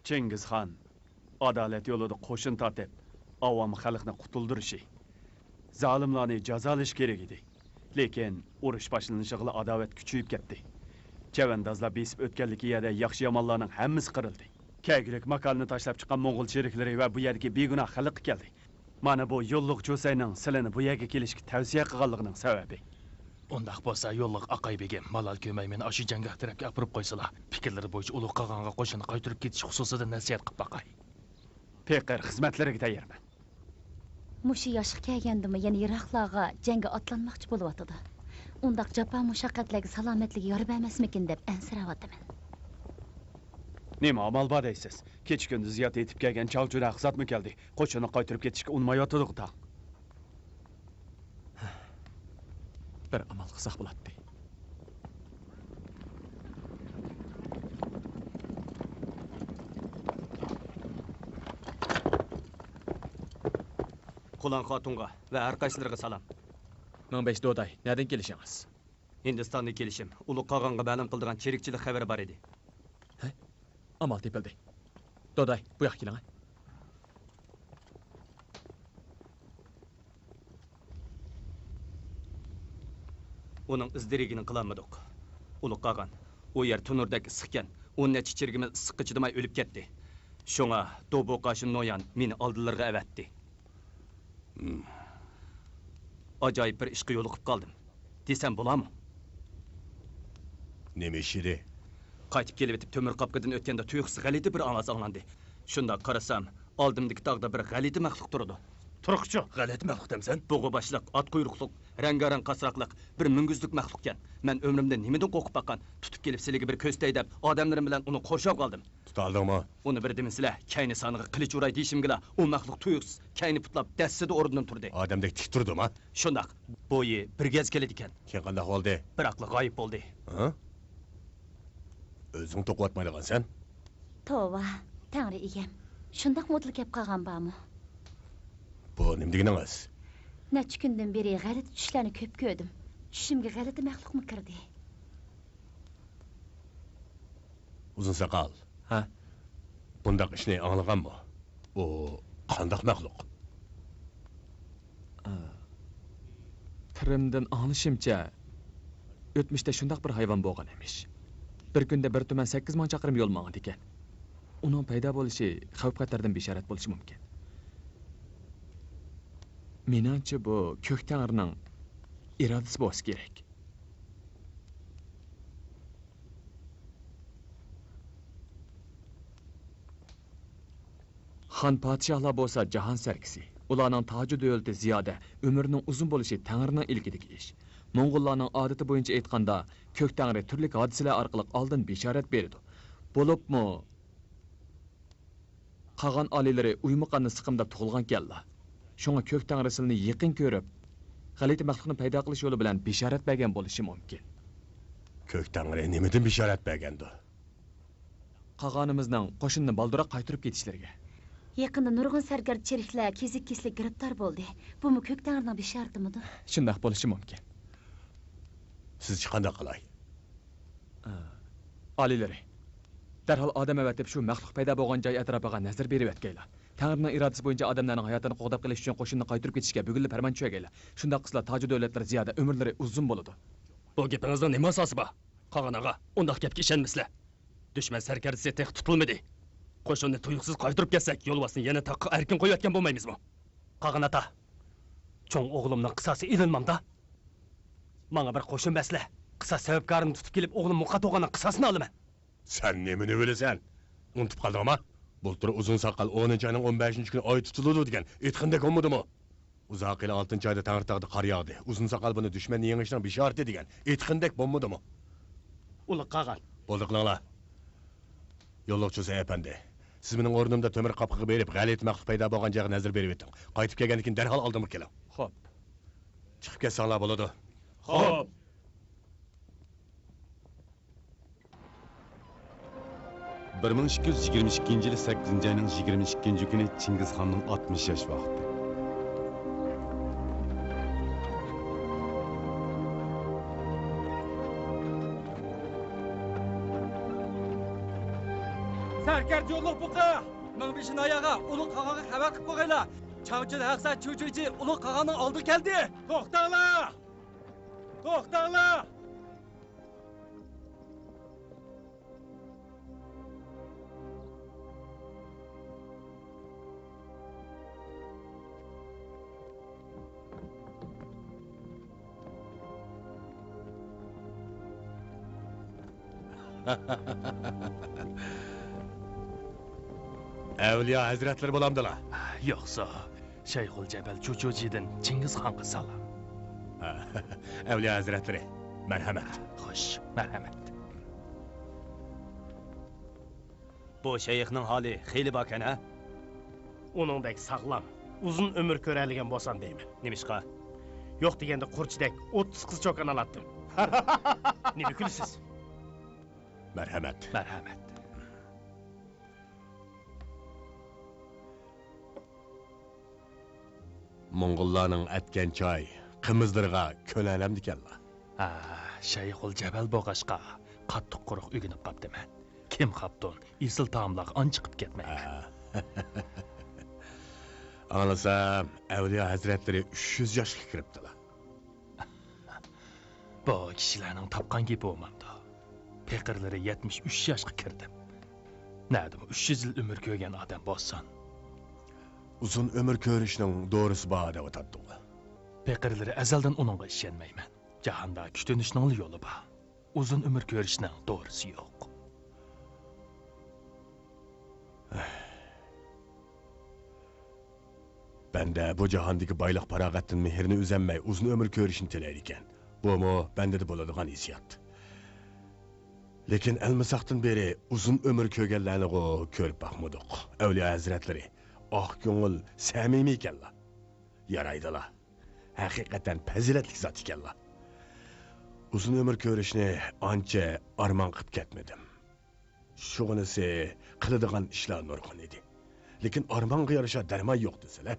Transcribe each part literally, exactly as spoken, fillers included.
چىڭگىزخان ئادالەت يولىدا قوشۇن تارتىپ، ئاۋام خەلقنى قۇتۇلدۇرۇشى، زالىملارنى جازالىشى كېرەك ئىدى. لېكىن ئۇرۇش باشلىنىشىغىلا ئاداۋەت كۈچىيىپ كەتتى. چەۋەندازلار بېسىپ ئۆتكەنلىكى يەردە ياخشى-يامانلارنىڭ ھەممىسى قىرىلدى. كەلگۈلۈك ماكاننى تاشلاپ چىققان موڭغۇل چېرىكلىرى ۋە بۇ يەردىكى بىگۇناھ خەلققە كەلدى. مانا بۇ يوللۇق چۇسەينىڭ سىلىنى بۇ يەرگە كېلىشكە تەۋسىيە قىلغانلىقىنىڭ سەۋەبى. ئۇنداق بولسا، يوللۇق ئاقاي بېگىم، مالال كۆمەي مېنى ئاشۇ جەڭگاھ تەرەپكە ئاپىرىپ قويسىلا، پىكىرلىرى بويىچە ئۇلۇغ قاغانغا قوشۇننى قايتۇرۇپ كېتىش خۇسۇسىدا نەسىھەت قىلىپ باقاي. پېقىر، خىزمەتلىرىگە تەييارمەن. مۇشۇ ياشقا كەلگەندىمۇ يەنە يىراقلارغا جەڭگە ئاتلانماقچى بولۇۋاتىدۇ. ئۇنداق جاپا مۇشەققەتلەرگە سالامەتلىكى يار بەرمەسمىكىن دەپ ئەنسىرەۋاتىمەن. نېمە ئامال بار دەيسىز؟ كېچە-كۈندۈز يات يېتىپ كەلگەن چاۋچۇدا خىزمەتمۇ كەلدى. قوشۇننى قايتۇرۇپ كېتىشكە ئۇنىمايۋاتىدىغۇ تاڭ. بىر ئامال قىلساق بولاتتى. قۇلان خاتۇنغا ۋە ھەر قايسىلىرىغا سالام. مىڭ بەش دوداي، نەدىن كېلىشىڭىز؟ ھىندىستاندىن كېلىشىم. ئۇلۇغ قاغانغا مەلۇم قىلىدىغان چىرىكچىلىك خەۋىرى بار ئىدى. ھە؟ ئامال تېپىلدى. دوداي، بۇ ياققا كېلىڭە. ئۇنىڭ ئىز دېرىكىنى قىلالمىدۇق. ئۇلۇغ قاغان، ئۇ يەر تونۇردەك ئىسسىقكەن، ئون نەچچە چېرىكىمىز ئىسسىققا چىدىماي ئۆلۈپ كەتتى. شۇڭا دوبۇقا شىننويان مېنى ئالدىلىرىغا ئەۋەتتى. ھىم. ئاجايىپ بىر ئىشقا يولۇقۇپ قالدىم دېسەم بولارمۇ؟ نېمە ئىش ئىدى؟ قايتىپ كېلىۋېتىپ تۆمۈر قاپقىدىن ئۆتكەندە تۇيۇقسىز غەلىتە بىر ئاۋاز ئاڭلاندى. شۇنداق قارىسام، ئالدىمدىكى تاغدا بىر غەلىتە مەخلۇق تۇرىدۇ. تۇرقىچۇ، غەلىتە مەخلۇق دەمسەن؟ بۇغا باشلىق، ئات قۇيرۇقلۇق، رەڭگارەڭ قاسراقلىق، بىر مۈڭگۈزلۈك مەخلۇقكەن. مەن ئۆمرۈمدە نېمىدىن قورقۇپ باققان؟ تۇتۇپ كېلىپ سىلىگە بىر كۆرسىتەي دەپ ئادەملىرىم بىلەن ئۇنى قورشاۋغا ئالدىم. تۇتالدىڭمۇ؟ ئۇنى بىر دېمىسىلە، كەينى سانىغا قىلىچ ئۇراي دېيىشىمگىلا، ئۇ مەخلۇق تۇيۇقسىز كەينى پۇتلاپ دەسسىدە ئورنىدىن تۇردى. ئادەمدەك تىك تۇردىما؟ شۇنداق. بويى بىر گەز كېلىدىكەن. كېيىن قانداق بولدى؟ بىراقلا غايىب بولدى. ھە؟ ئۆزۈڭ توقۇۋاتمايدىغانسەن؟ توۋا، تەڭرى ئىگەم. شۇنداق مۇددىلا كەپ قالغان بارمۇ؟ بۇ نېمە دېگىنىڭىز؟ نەچچە كۈندىن بېرى غەلىتە چۈشلەرنى كۆپ كۆردۈم. چۈشۈمگە غەلىتە مەخلۇقمۇ كىردى. ئۇزۇن ساقال. ھە؟ بۇنداق ئىشنى ئاڭلىغانمۇ؟ ئۇ قانداق مەخلۇق؟ ئا، پىرىمدىن ئاڭلىشىمچە، ئۆتمۈشتە شۇنداق بىر ھايۋان بولغان ئىمىش. بىر كۈندە بىر تۈمەن سەككىز مىڭ چاقىرىم يول ماڭىدىكەن. ئۇنىڭ پەيدا بولۇشى خەۋپ-خەتەردىن بېشارەت بولۇشى مۇمكىن. مېنىڭچە، بۇ كۆك تەڭرىنىڭ ئىرادىسى بولسا كېرەك. خان پادىشاھلار بولسا جاھان سەركىسى. ئۇلارنىڭ تاجۇ دۆلىتى زىيادە، ئۆمرىنىڭ ئۇزۇن بولۇشى تەڭرىنىڭ ئىلكىدىكى ئىش. موڭغۇللارنىڭ ئادىتى بويىچە ئېيتقاندا، كۆك تەڭرى تۈرلۈك ھادىسىلەر ئارقىلىق ئالدىن بېشارەت بېرىدۇ. بولۇپمۇ قاغان ئالىيلىرى ئۇيمۇقاننى سىقىمدا تۇغۇلغانكەنلا. شۇڭا كۆك تەڭرى سىلىنى يېقىن كۆرۈپ، غەلىتە مەخلۇقنى پەيدا قىلىش يولى بىلەن بېشارەت بەرگەن بولۇشى مۇمكىن. كۆك تەڭرى نېمىدىن بېشارەت بەرگەندۇ؟ قاغانىمىزنىڭ قوشۇننى بالدۇرراق قايتۇرۇپ كېتىشلىرىگە. يېقىندا نۇرغۇن سەركەردە چېرىكلەر كېسەك-كېسىلىك گىرىپتار بولدى. بۇمۇ كۆك تەڭرىنىڭ بېشارىتىمىدۇ؟ شۇنداق بولۇشى مۇمكىن. سىزچە قانداق قىلاي؟ ئالىيلىرى، دەرھال ئادەم ئەۋەتىپ، شۇ مەخلۇق پەيدا بولغان جاي ئەتراپىغا نەزەر بېرىۋەتكەيلا. تەڭرىنىڭ ئىرادىسى بويىچە ئادەملەرنىڭ ھاياتىنى قوغداپ قېلىش ئۈچۈن قوشۇننى قايتۇرۇپ كېتىشكە بۈگۈنلا پەرمان چۈشۈرگەيلا. شۇنداق قىلسىلا تاجۇ دۆلەتلەر زىيادە، ئۆمۈرلىرى ئۇزۇن بولىدۇ. بۇ گېپىڭىزنىڭ نېمە ئاساسى بار؟ قاغان ئاغا، ئۇنداق گەپكە ئىشەنمىسىلە. دۈشمەن سەركەردىسى تېخى تۇتۇلمىدى. قوشۇننى تۇيۇقسىز قايتۇرۇپ كەتسەك، يولۋاسنى يەنە تاغقا ئەركىن قويۇۋەتكەن بولمايمىزمۇ؟ قاغان ئاتا، چوڭ ئوغلۇمنىڭ قىساسى ئېلىنمامدا؟ ماڭا بىر قوشۇن بەرسىلە، قىساس سەۋەبكارىنى تۇتۇپ كېلىپ، ئوغلۇم مۇقا توغاننىڭ قىساسىنى ئالىمەن. سەن نېمىنى بىلىسەن؟ ئۇنتۇپ قالدىڭما؟ بۇلتۇر ئۇزۇن ساقال ئونىنچى ئاينىڭ ئون بەشىنچى كۈنى ئاي تۇتۇلىدۇ دېگەن ئېيتقىنىدەك بولمىدىمۇ؟ ئۇزاق ھېلى ئالتىنچى ئايدا تەڭرىتاغدا قار ياغدى. ئۇزۇن ساقال بۇنى دۈشمەننى يېڭىشنىڭ بېشارىتى دېگەن ئېيتقىنىدەك بولمىدىمۇ؟ ئۇلۇغ قاغان. بولدى قىلىڭلار. يوللۇق چۇسەي ئەپەندى، سىز مېنىڭ ئورنۇمدا تۆمۈر قاپقىغا بېرىپ، غەلىتە مەخلۇق پەيدا بولغان جايغا نەزەر بېرىۋېتىڭ. قايتىپ كەلگەندىن كېيىن دەرھال ئالدىمغا كېلىڭ. خوپ. چىقىپ كەتسەڭلار بولىدۇ. خوپ. بىر مىڭ ئىككى يۈز يىگىرمە ئىككىنچى يىلى سەككىزىنچى ئاينىڭ يىگىرمە ئىككىنچى كۈنى چىڭگىزخاننىڭ ئاتمىش ياش ۋاقتى. سەركەردە يوللۇق بۇقا! مىڭبېشى ناياغا ئۇلۇغ قاغانغا خەۋەر قىلىپ قويغايلا! چاۋچىلى ھەقسە چۈچۈچى ئۇلۇغ قاغاننىڭ ئالدىغا كەلدى! توختاڭلار! توختاڭلار! ئەۋلىيا ھەزرەتلىرى بولامدىلا؟ يوقسا، شەيخۇل جەبەل چۇچۇجىدىن چىڭگىزخانغا سالام. ئەۋلىيا ھەزرەتلىرى، مەرھەمەت. خوش، مەرھەمەت. بۇ شەيخنىڭ ھالى خېلى باركەن، ھە؟ ئۇنىڭدەك ساغلام، ئۇزۇن ئۆمۈر كۆرەلىگەن بولسام دەيمەن. نېمىشقا؟ يوق دېگەندە قۇرچىدەك ئوتتۇز قىز چوكان ئالاتتىم. نېمە كۈلىسىز؟ مەرھەمەت. مەرھەمەت. موڭغۇللارنىڭ ئەتكەن چاي، قىمىزلىرىغا كۆنەلەمدىكەنلا. ھە، شەيخۇل جەبەل بولغاچقا، قاتتىق قۇرۇق ئۆگىنىپ قاپتىمەن. كىم خاپتۇن، ئېسىل تائاملارغا ئانچە چىقىپ كەتمەيمەن. ھە. ئاڭلىسام، ئەۋلىيا ھەزرەتلىرى ئۈچ يۈز ياشقا كىرىپتىلا. بۇ كىشىلەرنىڭ تاپقان گېپى بولمامدۇ؟ پېقىرلىرى يەتمىش ئۈچ ياشقا كىردىم. نەدىمۇ ئۈچ يۈز يىل ئۆمۈر كۆرگەن ئادەم بولسۇن؟ ئۇزۇن ئۆمۈر كۆرۈشنىڭ دورىسى بار دەۋاتاتتىغۇ. پېقىرلىرى ئەزەلدىن ئۇنىڭغا ئىشەنمەيمەن. جاھاندا كۈتۈنۈشنىڭلا يولى بار. ئۇزۇن ئۆمۈر كۆرۈشنىڭ دورىسى يوق. بەندە بۇ جاھاندىكى بايلىق-پاراغەتتىن مېھرىنى ئۈزەلمەي، ئۇزۇن ئۆمۈر كۆرۈشنى تىلەيدىكەن. بۇمۇ بەندىدە بولىدىغان ھېسسىيات. لېكىن ئەلمىساقتىن بېرى ئۇزۇن ئۆمۈر كۆرگەنلەرنىغۇ كۆرۈپ باقمىدۇق. ئەۋلىيا ھەزرەتلىرى ئاق كۆڭۈل، سەمىمىي ئىكەنلا. يارايدىلا. ھەقىقەتەن پەزىلەتلىك زات ئىكەنلا. ئۇزۇن ئۆمۈر كۆرۈشنى ئانچە ئارمان قىلىپ كەتمىدىم. شۇغىنىسى قىلىدىغان ئىشلار نۇرغۇن ئىدى. لېكىن ئارمانغا يارىشا دەرمان يوق دېسىلە.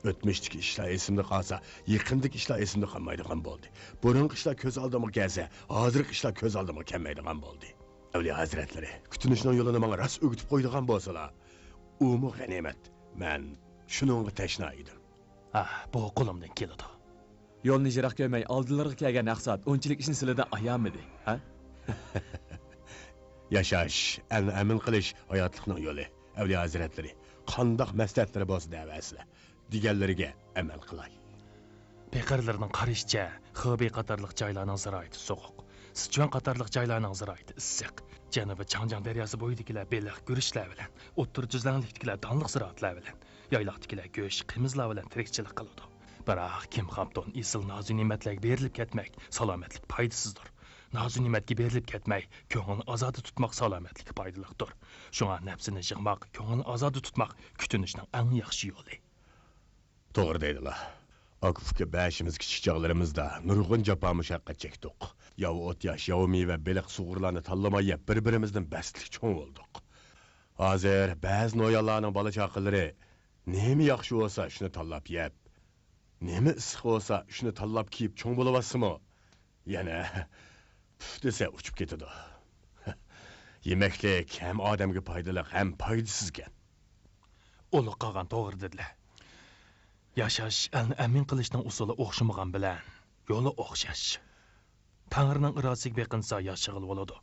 ئۆتمۈشتىكى ئىشلار ئېسىمدە قالسا، يېقىندىكى ئىشلار ئېسىمدە قالمايدىغان بولدى. بۇرۇنقى ئىشلار كۆز ئالدىمغا كەلسە، ھازىرقى ئىشلار كۆز ئالدىمغا كەلمەيدىغان بولدى. ئەۋلىيا ھەزرەتلىرى كۈتۈنۈشنىڭ يولىنى ماڭا راست ئۆگىتىپ قويىدىغان بولسىلا، ئۇمۇ غەنىيمەت. مەن شۇنىڭغا تەشنا ئىدىم. ئاھ، بۇ قولۇمدىن كېلىدۇ. يولنى يىراق كۆرمەي، ئالدىلىرىغا كەلگەن ھەق سائەت ئۇنچىلىك ئىشنى سىلىدىن ئايانمىدى، ھە؟ ياشاش، ئەلنى ئەمىن قىلىش ھاياتلىقنىڭ يولى. ئەۋلىيا ھەزرەتلىرى قانداق مەسلىھەتلىرى بولسا دەۋەرسىلە، دېگەنلىرىگە ئەمەل قىلاي. پېقىرلىرىنىڭ قارىشىچە، خېبېي قاتارلىق جايلارنىڭ زىرائىتى سوغۇق، سىچۈەن قاتارلىق جايلارنىڭ زىرائىتى ئىسسىق. جەنۇبىي چاڭجياڭ دەرياسى بويىدىكىلەر بېلىق، گۈرۈچلەر بىلەن، ئوتتۇرا تۈزلەڭلىكتىكىلەر دانلىق زىرائەتلەر بىلەن، يايلاقتىكىلەر گۆش، قىمىزلار بىلەن تىرىكچىلىك قىلىدۇ. بىراق كىم خامتون ئېسىل نازۇنېمەتلەرگە بېرىلىپ كەتمەك سالامەتلىككە پايدىسىزدۇر. نازۇنېمەتكە بېرىلىپ كەتمەي، كۆڭۈلنى ئازادە تۇتماق سالامەتلىككە پايدىلىقتۇر. شۇڭا نەپسىنى يىغماق، كۆڭۈلنى ئازادە تۇتماق كۈتۈنۈشنىڭ ئەڭ ياخشى يولى. توغرا دەيدىلا. ئاكا-ئۇكا بەشىمىز كىچىك چاغلىرىمىزدا نۇرغۇن جاپا-مۇشەققەت چەكتۇق. ياۋا ئوت-ياش، ياۋا مېۋە، بېلىق، سۇغۇرلارنى تاللىماي يەپ، بىر-بىرىمىزدىن بەستلىك چوڭ بولدۇق. ھازىر بەزى نويانلارنىڭ بالا-چاقىلىرى نېمە ياخشى بولسا، شۇنى تاللاپ يەپ، نېمە ئىسسىق بولسا، شۇنى تاللاپ كىيىپ چوڭ بولۇۋاتسىمۇ، يەنە پۇف دېسە ئۇچۇپ كېتىدۇ. يېمەكلىك ھەم ئادەمگە پايدىلىق، ھەم پايدىسىزكەن. ئۇلۇغ قاغان توغرا دېدىلە. ياشاش، ئەلنى ئەمىن قىلىشنىڭ ئۇسۇلى ئوخشىمىغان بىلەن، يولى ئوخشاش. تەڭرىنىڭ ئىرادىسىگە بېقىنسا ياشىغىلى بولىدۇ.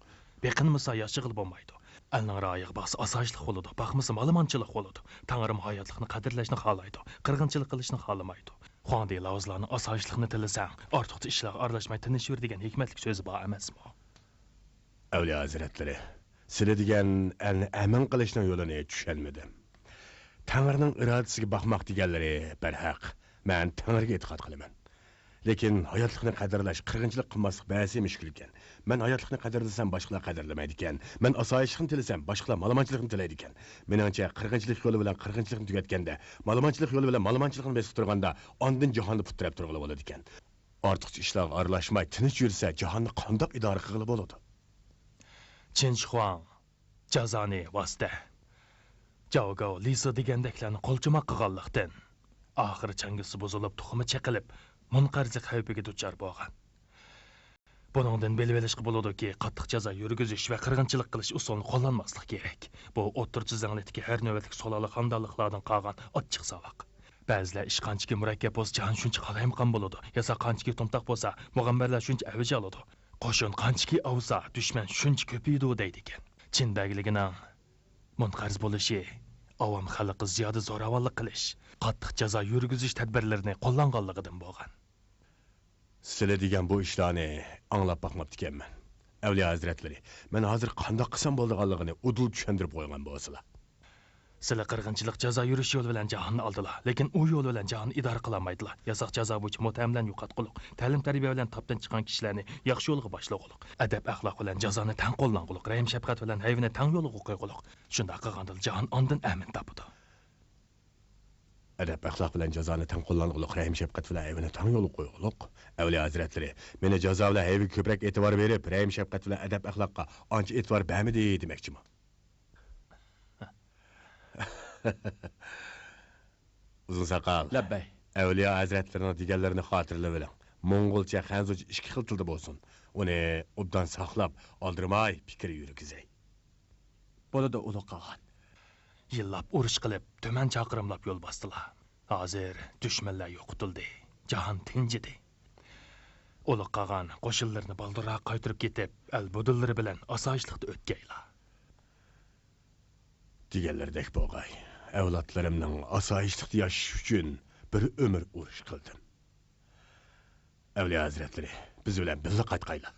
بېقىنمىسا ياشىغىلى بولمايدۇ. ئەلنىڭ رايىغا باقسا ئاسايىشلىق بولىدۇ، باقمىسا مالىمانچىلىق بولىدۇ. تەڭرىمۇ ھاياتلىقنى قەدىرلەشنى خالايدۇ، قىرغىنچىلىق قىلىشنى خالىمايدۇ. خۇاڭدى لاۋزىلارنىڭ ئاسايىشلىقنى تىلىسەڭ، ئارتۇقچە ئىشلارغا ئارىلاشماي تىنچ يۈر دېگەن ھېكمەتلىك سۆزى بار ئەمەسمۇ؟ ئەۋلىيا ھەزرەتلىرى، سىلە دېگەن ئەلنى ئەمىن قىلىشنىڭ يولىنى چۈشەنمىدىم. تەڭرىنىڭ ئىرادىسىگە باقماق دېگەنلىرى بەرھەق، مەن تەڭرىگە ئېتىقاد قىلىمەن. لېكىن ھاياتلىقنى قەدىرلەش، قىرغىنچىلىق قىلماسلىق بەسى مۈشكۈلكەن. مەن ھاياتلىقنى قەدىرلىسەم، باشقىلار قەدىرلىمەيدىكەن. مەن ئاسايىشلىقنى تىلىسەم، باشقىلار مالىمانچىلىقنى تىلەيدىكەن. مېنىڭچە، قىرغىنچىلىق يولى بىلەن قىرغىنچىلىقنى تۈگەتكەندە، مالىمانچىلىق يولى بىلەن مالىمانچىلىقنى بېسىپ تۇرغاندا، ئاندىن جاھاندا پۇت تىرەپ تۇرغىلى بولىدىكەن. ئارتۇقچە ئىشلارغا ئارىلاشماي تىنچ يۈرسە، جاھاننى قانداق ئىدارە قىلغىلى بولىدۇ؟ چىن شىخۇاڭ، جازانى ۋاسىتە، جاۋگاۋ لىسى دېگەندەكلەرنى قولچىماق قىلغانلىقتىن، ئاخىرى چاڭگىسى بۇزۇلۇپ، تۇخۇمى چېقىلىپ، مۇنقەرزى خەۋپىگە دۇچار بولغان. بۇنىڭدىن بىلىۋېلىشقا بولىدۇكى، قاتتىق جازا يۈرگۈزۈش ۋە قىرغىنچىلىق قىلىش ئۇسۇلىنى قوللانماسلىق كېرەك. بۇ ئوتتۇرا تۈزلەڭلىكتىكى ھەر نۆۋەتلىك سۇلالە خانىدانلىقلاردىن قالغان ئاچچىق ساۋاق. بەزىلەر ئىش قانچىكى مۇرەككەپ بولسا، جاھان شۇنچە قالايمىقان بولىدۇ، ياساق قانچىكى تومتاق بولسا، مۇغەمبەرلەر شۇنچە ئەۋج ئالىدۇ، قوشۇن قانچىكى ئاۋۇسا، دۈشمەن شۇنچە كۆپىيىدۇ دەيدىكەن. چىن بەگلىكىنىڭ مۇنقەرز بولۇشى ئاۋام خەلققە زىيادە زوراۋانلىق قىلىش، قاتتىق جازا يۈرگۈزۈش تەدبىرلىرىنى قوللانغانلىقىدىن بولغان. سىلى دېگەن بۇ ئىشلارنى ئاڭلاپ باقماپتىكەنمەن. ئەۋلىيا ھەزرەتلىرى، مەن ھازىر قانداق قىلسام بولىدىغانلىقىنى ئۇدۇل چۈشەندۈرۈپ قويغان بولسىلا. سىلى قىرغىنچىلىق جازا يۈرۈش يولى بىلەن جاھاننى ئالدىلا، لېكىن ئۇ يول بىلەن جاھاننى ئىدارە قىلالمايدىلا. ياساق جازا بويىچە مۇتتەھەم بىلەن يوقاتقۇلۇق، تەلىم-تەربىيە بىلەن تاپتىن چىققان كىشىلەرنى ياخشى يولغا باشلىغۇلۇق، ئەدەپ-ئەخلاق بىلەن جازانى تەڭ قوللانغۇلۇق، رەھىم-شەپقەت بىلەن ھەيۋىنى تەڭ يولغا قويغۇلۇق. شۇنداق قىلغاندىلا جاھان ئاندىن ئەمىن تاپىدۇ. ئەدەپ-ئەخلاق بىلەن جازانى تەڭ قوللانغۇلۇق، رەھىم-شەپقەت بىلەن ھەيۋىنى تەڭ يولغا قويغۇلۇق. ئەۋلىيا ھەزرەتلىرى، مېنى جازا بىلەن ھەيۋىگە كۆپرەك ئېتىبار بېرىپ، رەھىم-شەپقەت بىلەن ئەدەپ-ئەخلاققا ئانچە ئېتىبار بەرمىدى دېمەكچىمۇ؟ ئۇزۇن ساقال. لەببەي. ئەۋلىيا ھەزرەتلىرىنىڭ دېگەنلىرىنى خاتىرىلىۋېلىڭ. موڭغۇلچە، خەنزۇچە ئىككى خىل تىلدا بولسۇن. ئۇنى ئوبدان ساقلاپ، ئالدىرىماي پىكىر يۈرگۈزەي. بولىدۇ، ئۇلۇغ قاغان. يىللاپ ئۇرۇش قىلىپ، تۈمەن چاقىرىملاپ يول باستىلا. ھازىر دۈشمەنلەر يوقىتىلدى، جاھان تىنجىدى. ئۇلۇغ قاغان، قوشۇنلىرىنى بالدۇرراق قايتۇرۇپ كېتىپ، ئەل بۇدۇنلىرى بىلەن ئاسايىشلىقتا ئۆتكەيلا. دېگەنلىرىدەك بولغاي. ئەۋلادلىرىمنىڭ ئاسايىشلىقتا ياشىشى ئۈچۈن بىر ئۆمۈر ئۇرۇش قىلدىم. ئەۋلىيا ھەزرەتلىرى، بىز بىلەن بىللە قايتقايلا.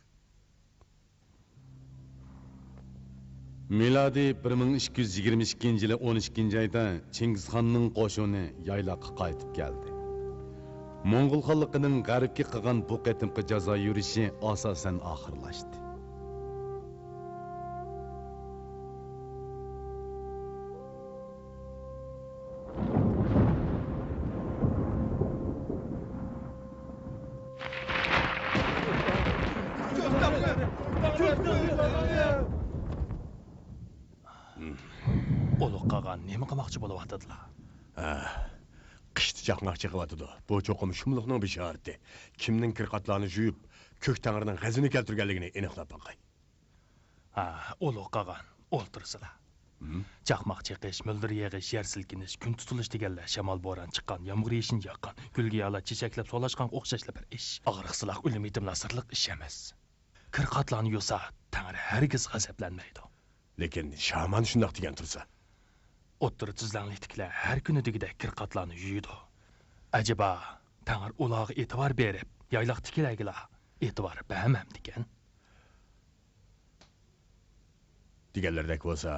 مىلادىي بىر مىڭ ئىككى يۈز يىگىرمە ئىككىنچى يىلى ئون ئىككىنچى ئايدا چىڭگىزخاننىڭ قوشۇنى يايلاققا قايتىپ كەلدى. موڭغۇل خانلىقىنىڭ غەربكە قىلغان بۇ قېتىمقى جازا يۈرۈشى ئاساسەن ئاخىرلاشتى. ئۇلۇغ قاغان نېمە قىلماقچى بولۇۋاتىدىلا؟ ھە، قىشتا چاقماق چېقىۋاتىدۇ. بۇ چوقۇم شۇملۇقنىڭ بېشارىتى. كىمنىڭ كىرقاتلارنى يۇيۇپ، كۆك تەڭرىنىڭ غەزىپىنى كەلتۈرگەنلىكىنى ئېنىقلاپ باقاي. ھە، ئۇلۇغ قاغان، ئولتۇرسىلا. ھىم؟ چاقماق چېقىش، مۆلدۈر يېغىش، يەر سىلكىنىش، كۈن تۇتۇلۇش دېگەنلەر شامال، بوران چىققان، يامغۇر يېشىنچە ياغقان، گۈل-گىياھلار چېچەكلەپ سولاشقانغا ئوخشاشلا بىر ئىش. ئاغرىقسىزلاق، ئۆلۈم-يېتىملەر سىرلىق ئىش ئەمەس. كىرقاتلارنى يۇسا، تەڭرى ھەرگىز غەزەپلەنمەيدۇ. لېكىن شامان شۇنداق دېگەن تۇرسا. ئوتتۇرا تۈزلەڭلىكتىكىلەر ھەر كۈنى دېگۈدەك كىرقاتلارنى يۇيىدۇ. ئەجەبا، تەڭرى ئۇلارغا ئېتىبار بېرىپ، يايلاقتىكىلەرگىلا ئېتىبار بەرمەمدىكەن؟ دېگەنلىرىدەك بولسا،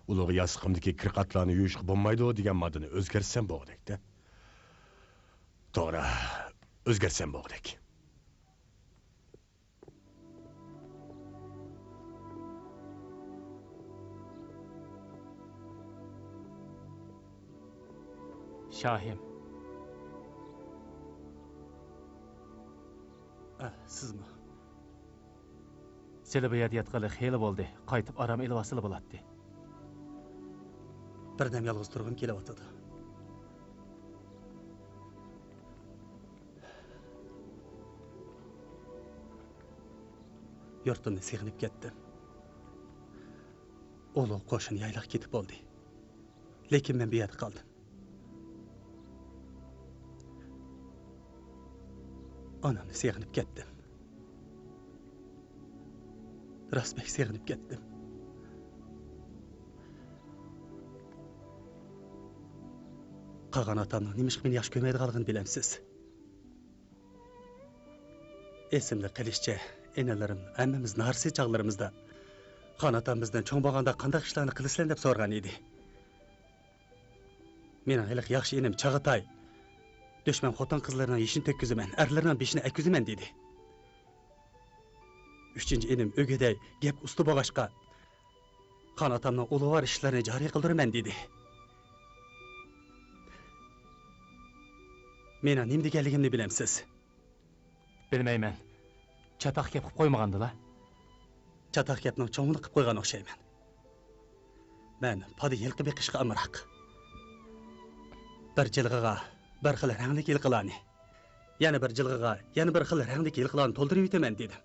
ئۇلۇغ ياستۇقۇمدىكى كىرقاتلارنى يۇيۇشقا بولمايدۇ دېگەن ماددىنى ئۆزگەرتسەم بولغۇدەك-دە. توغرا، ئۆزگەرتسەم بولغۇدەك. شاھىم. ئە، سىزمۇ؟ سىلى بۇ يەردە ياتقىلى خېلى بولدى. قايتىپ ئارام ئېلىۋالسىلا بولاتتى. بىردەم يالغۇز تۇرغۇم كېلىۋاتىدۇ. يۇرتۇمنى سېغىنىپ كەتتىم. ئۇلۇغ قوشۇن يايلاق كېتىپ بولدى. لېكىن مەن بۇ يەردە قالدىم. ئانامنى سېغىنىپ كەتتىم. راست بەك سېغىنىپ كەتتىم. قالغان ئاتامنىڭ نېمىشقا مېنى ياخشى كۆرمەيدىغانلىقىنى بىلەمسىز؟ ئېسىمدە قېلىشىچە، ئىنىلىرىم ھەممىمىز نارسى چاغلىرىمىزدا خان ئاتام بىزدىن چوڭ بولغاندا قانداق ئىشلارنى قىلىسىلەر دەپ سورىغان ئىدى. مېنىڭ ھېلىقى ياخشى ئىنىم چاغاتاي، دۈشمەن خوتۇن-قىزلىرىنىڭ يېشىنى تۆككۈزىمەن، ئەرلىرىنىڭ بېشىنى ئەگكۈزىمەن دېدى. ئۈچىنچى ئىنىم ئۆگىدەي، گەپكە ئۇستا بولغاچقا، خان ئاتامنىڭ ئۇلۇغۋار ئىشلىرىنى جارى قىلدۇرىمەن دېدى. مېنىڭ نېمە دېگەنلىكىمنى بىلەمسىز؟ بىلمەيمەن. چاتاق گەپ قىپ قويمىغاندىلا؟ چاتاق گەپنىڭ چوڭىنى قىپ قويغان ئوخشايمەن. مەن پادا ھېلىقى بېقىشقا ئامراق. بىر جىلغىغا بىر خىل رەڭلىك ھېلىقىلارنى، يەنە بىر جىلغىغا يەنە بىر خىل رەڭلىك ھېلىقىلارنى تولدۇرۇۋېتىمەن دېدىم.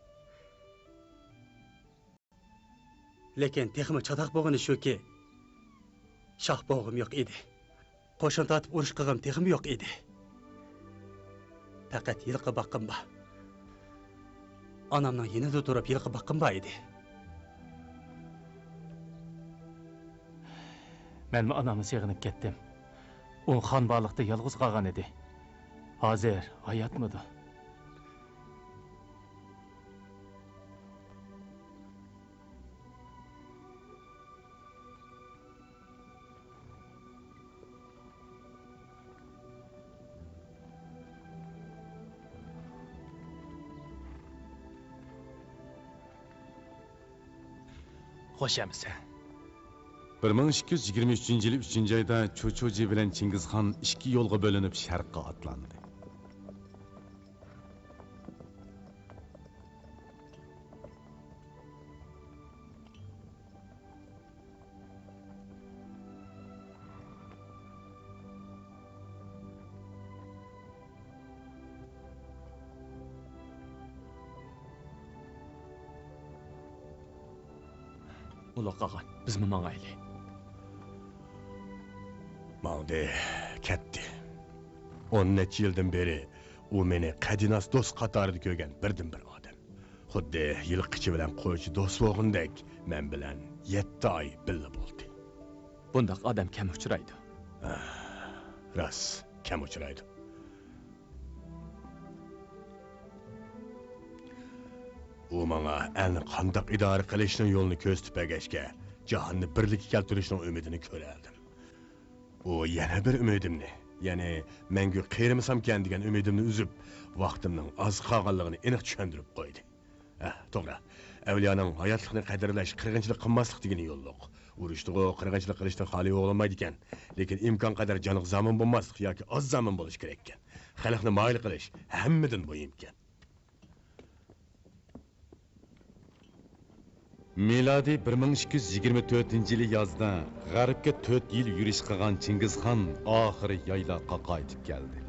لېكىن تېخىمۇ چاتاق بولغىنى شۇكى، شاھ بوغۇم يوق ئىدى. قوشۇن تارتىپ ئۇرۇش قىلغۇم تېخىمۇ يوق ئىدى. پەقەت يىلقى باققىنى بار. ئانامنىڭ يېنىدا تۇرۇپ يىلقى باققىنى بار ئىدى. مەنمۇ ئانامنى سېغىنىپ كەتتىم. ئۇ خان بارلىقتا يالغۇز قالغان ئىدى. ھازىر ھاياتمىدۇ؟ خوش ئەمىسە. بىر مىڭ ئىككى يۈز يىگىرمە ئۈچىنچى يىلى ئۈچىنچى ئايدا چۇچۇجى بىلەن چىڭگىزخان ئىككى يولغا بۆلۈنۈپ شەرققە ئاتلاندى. ئۇلۇغ قاغان، بىزمۇ ماڭايلى. ماڭدى، كەتتى. ئون نەچچە يىلدىن بېرى ئۇ مېنى قەدىناس دوست قاتارىدا كۆرگەن بىردىنبىر ئادەم. خۇددى يىلقىچى بىلەن قويچى دوست بولغىنىدەك، مەن بىلەن يەتتە ئاي بىللە بولدى. بۇنداق ئادەم كەم ئۇچرايدۇ. ئاھ، راست، كەم ئۇچرايدۇ. ئۇ ماڭا ئەلنى قانداق ئىدارە قىلىشنىڭ يولىنى كۆرسىتىپ بەرگەچكە، جاھاننى بىرلىككە كەلتۈرۈشنىڭ ئۈمىدىنى كۆرەلىدىم. ئۇ يەنە بىر ئۈمىدىمنى، يەنى مەڭگۈ قېرىمىسامكەن دېگەن ئۈمىدىمنى ئۈزۈپ، ۋاقتىمنىڭ ئاز قالغانلىقىنى ئېنىق چۈشەندۈرۈپ قويدى. ھە، توغرا. ئەۋلىيانىڭ ھاياتلىقنى قەدىرلەش قىرغىنچىلىق قىلماسلىق دېگىنى يوللۇق. ئۇرۇشتىغۇ قىرغىنچىلىق قىلىشتىن خالىي بولالمايدىكەن. لېكىن ئىمكانقەدەر جانغا زامىن بولماسلىق ياكى ئاز زامىن بولۇش كېرەككەن. خەلقنى مايىل قىلىش ھەممىدىن مۇھىمكەن. مىلادىي بىر مىڭ ئىككى يۈز يىگىرمە تۆتىنچى يىلى يازدا غەربكە تۆت يىل يۈرۈش قىلغان چىڭگىزخان ئاخىرى يايلاققا قايتىپ كەلدى.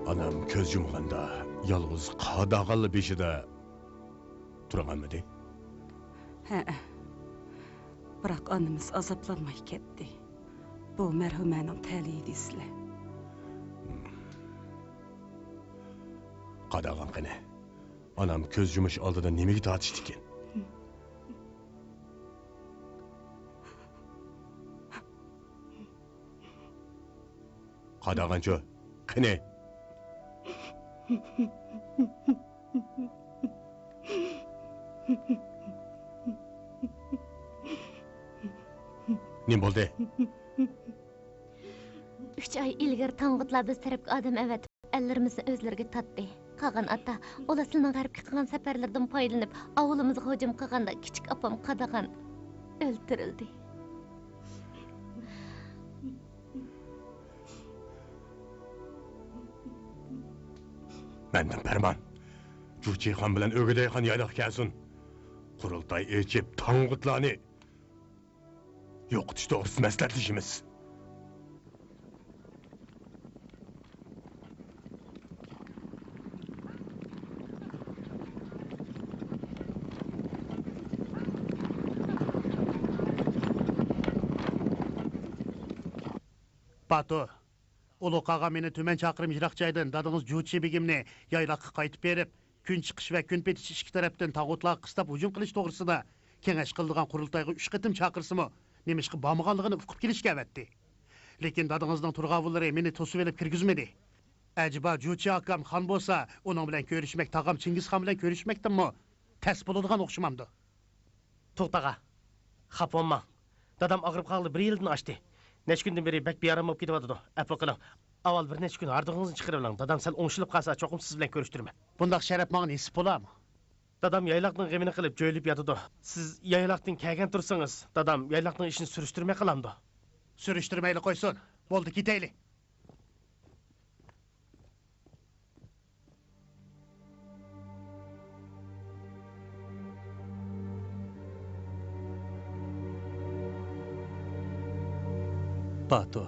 ئانام كۆز يۇمغاندا يالغۇز قاداغانلا بېشىدا تۇرغانمىدى؟ ھەئە. بىراق ئانىمىز ئازابلانماي كەتتى. بۇ مەرھۇمەنىڭ تەلىيى دېسىلە. قاداغان قېنى؟ ئانام كۆز يۇمۇش ئالدىدا نېمىگە تارتىشتىكىن؟ قاداغانچۇ؟ قېنى؟ نېمە بولدى؟ ئۈچ ئاي ئىلگىرى تاڭغۇتلار بىز تەرەپكە ئادەم ئەۋەتىپ، ئەللىرىمىزنى ئۆزلىرىگە تارتتى. قاغان ئاتا، ئۇلار سىلىنىڭ غەربكە قىلغان سەپەرلىرىدىن پايدىلىنىپ، ئاۋۇلىمىزغا ھۇجۇم قىلغاندا، كىچىك ئاپام قاداغان ئۆلتۈرۈلدى. مەندىن پەرمان. جۇچى خان بىلەن ئۆگىدەي خان يايلاققا كەلسۇن. قۇرۇلتاي ئېچىپ، تاڭغۇتلارنى يوقىتىش توغرىسىدا مەسلىھەتلىشىمىز. باتۇ، ئۇلۇغ قاغان مېنى تۈمەن چاقىرىم يىراق جايدىن دادىڭىز جۇچى بېگىمنى يايلاققا قايتىپ بېرىپ، كۈن چىقىش ۋە كۈن پېتىش ئىككى تەرەپتىن تاغۇتلارغا قىستاپ ھۇجۇم قىلىش توغرىسىدا كېڭەش قىلىدىغان قۇرۇلتايغا ئۈچ قېتىم چاقىرسىمۇ، نېمىشقا بارمىغانلىقىنى ئۇقۇپ كېلىشكە ئەۋەتتى. لېكىن دادىڭىزنىڭ تۇرغاۋۇللىرى مېنى توسۇۋېلىپ كىرگۈزمىدى. ئەجەبا جۇچى ئاكام خان بولسا، ئۇنىڭ بىلەن كۆرۈشمەك تاغام چىڭگىزخان بىلەن كۆرۈشمەكتىنمۇ تەس بولىدىغان ئوخشىمامدۇ؟ توختاغا، خاپا بولماڭ. دادام ئاغرىپ قالغىلى بىر يىلدىن ئاشتى. نەچچە كۈندىن بېرى بەك بىئارام بولۇپ كېتىۋاتىدۇ. ئەپۇ قىلىڭ. ئاۋۋال بىر نەچچە كۈن ھاردۇقىڭىزنى چىقىرىۋېلىڭ. دادام سەل ئوڭشىلىپ قالسا، چوقۇم سىز بىلەن كۆرۈشتۈرىمەن. بۇنداق شەرەپ ماڭا نېسىپ بولارمۇ؟ دادام يايلاقنىڭ غېمىنى قىلىپ، جۆيلۈپ ياتىدۇ. سىز يايلاقتىن كەلگەن تۇرسىڭىز، دادام يايلاقنىڭ ئىشىنى سۈرۈشتۈرمەي قالامدۇ؟ سۈرۈشتۈرمەيلى قويسۇن. بولدى، كېتەيلى. باتۇ.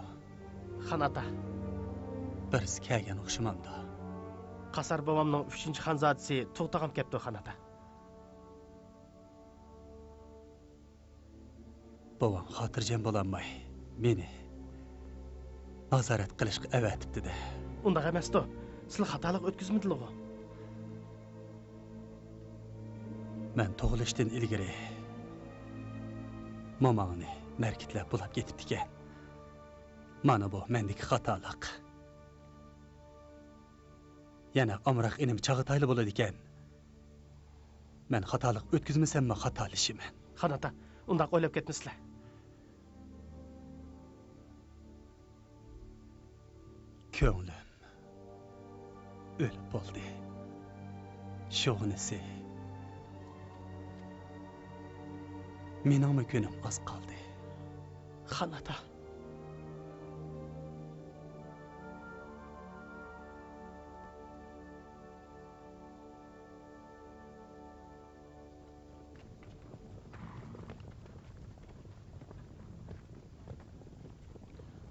خان ئاتا. بىرسى كەلگەن ئوخشىمامدۇ؟ قاسار بوۋامنىڭ ئۈچىنچى خانزادىسى تۇغ تاغام كەپتۇ، خان ئاتا. بوۋام خاتىرجەم بولالماي، مېنى نازارەت قىلىشقا ئەۋەتىپتىدە. ئۇنداق ئەمەستۇ، سىلى خاتالىق ئۆتكۈزمىدىلىغۇ؟ مەن تۇغۇلۇشتىن ئىلگىرى موماڭنى مەركىتلەپ بولاپ كېتىپتىكەن. مانا بۇ مەندىكى خاتالىق. يەنە ئامراق ئىنىم چاغاتايلا بولىدىكەن. مەن خاتالىق ئۆتكۈزمىسەممۇ خاتالىشىمەن. خان ئاتا، ئۇنداق ئويلاپ كەتمىسىلە. كۆڭلۈم ئۆلۈپ بولدى. شۇغىنىسى، مېنىڭمۇ كۈنۈم ئاز قالدى. خان ئاتا.